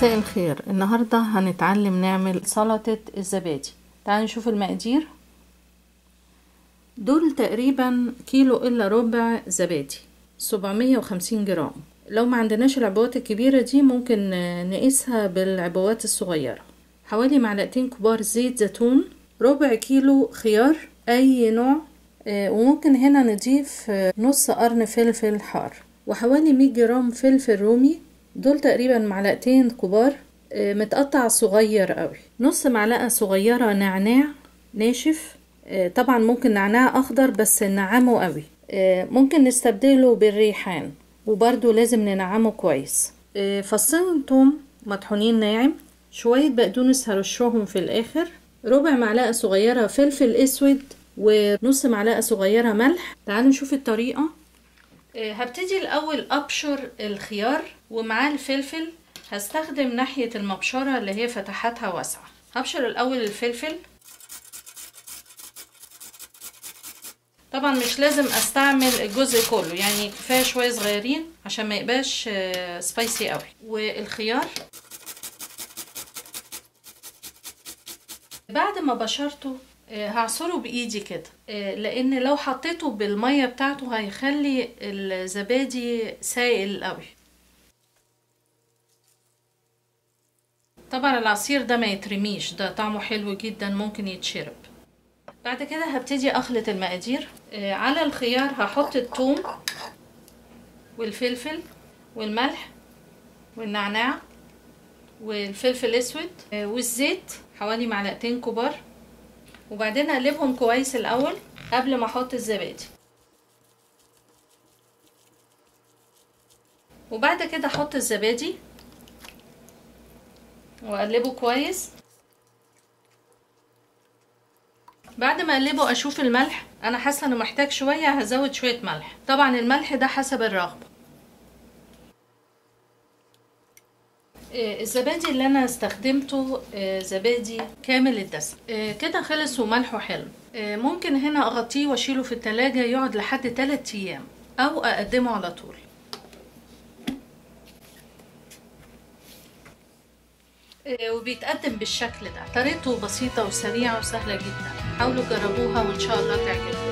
مساء الخير. النهاردة هنتعلم نعمل سلطة الزبادي. تعالوا نشوف المقادير. دول تقريبا كيلو الا ربع زبادي، 750 جرام. لو ما عندناش العبوات الكبيرة دي ممكن نقيسها بالعبوات الصغيرة. حوالي معلقتين كبار زيت زيتون، ربع كيلو خيار اي نوع، وممكن هنا نضيف نص قرن فلفل حار، وحوالي 100 جرام فلفل رومي، دول تقريبا معلقتين كبار متقطع صغير قوي، نص معلقة صغيرة نعناع ناشف، طبعا ممكن نعناع اخضر بس نعمه قوي، ممكن نستبدله بالريحان وبرده لازم ننعمه كويس، فصين توم مطحونين ناعم، شوية بقدونس هرشهم في الاخر، ربع معلقة صغيرة فلفل اسود، ونص معلقة صغيرة ملح. تعالوا نشوف الطريقة. هبتدي الاول ابشر الخيار ومعاه الفلفل. هستخدم ناحية المبشرة اللي هي فتحاتها واسعة. هبشر الاول الفلفل. طبعا مش لازم استعمل الجزء كله، يعني كفاية شوية صغيرين عشان ما يبقاش سبايسي قوي. والخيار بعد ما بشرته هعصره بايدي كده، لان لو حطيته بالمية بتاعته هيخلي الزبادي سائل قوي. طبعا العصير ده ما يترميش، ده طعمه حلو جدا ممكن يتشرب. بعد كده هبتدي اخلط المقادير. على الخيار هحط الثوم والفلفل والملح والنعناع والفلفل الاسود والزيت، حوالي معلقتين كبار، وبعدين اقلبهم كويس الاول قبل ما احط الزبادي. وبعد كده احط الزبادي واقلبه كويس. بعد ما اقلبه اشوف الملح، انا حاسه انه محتاج شوية، هزود شوية ملح. طبعا الملح ده حسب الرغبة. الزبادي اللي انا استخدمته زبادي كامل الدسم. كده خلص وملحه حلو. ممكن هنا اغطيه واشيله في التلاجة يقعد لحد 3 ايام، او اقدمه على طول. وبيتقدم بالشكل ده. طريقته بسيطة وسريعة وسهلة جدا. حاولوا جربوها وان شاء الله تعجبكم.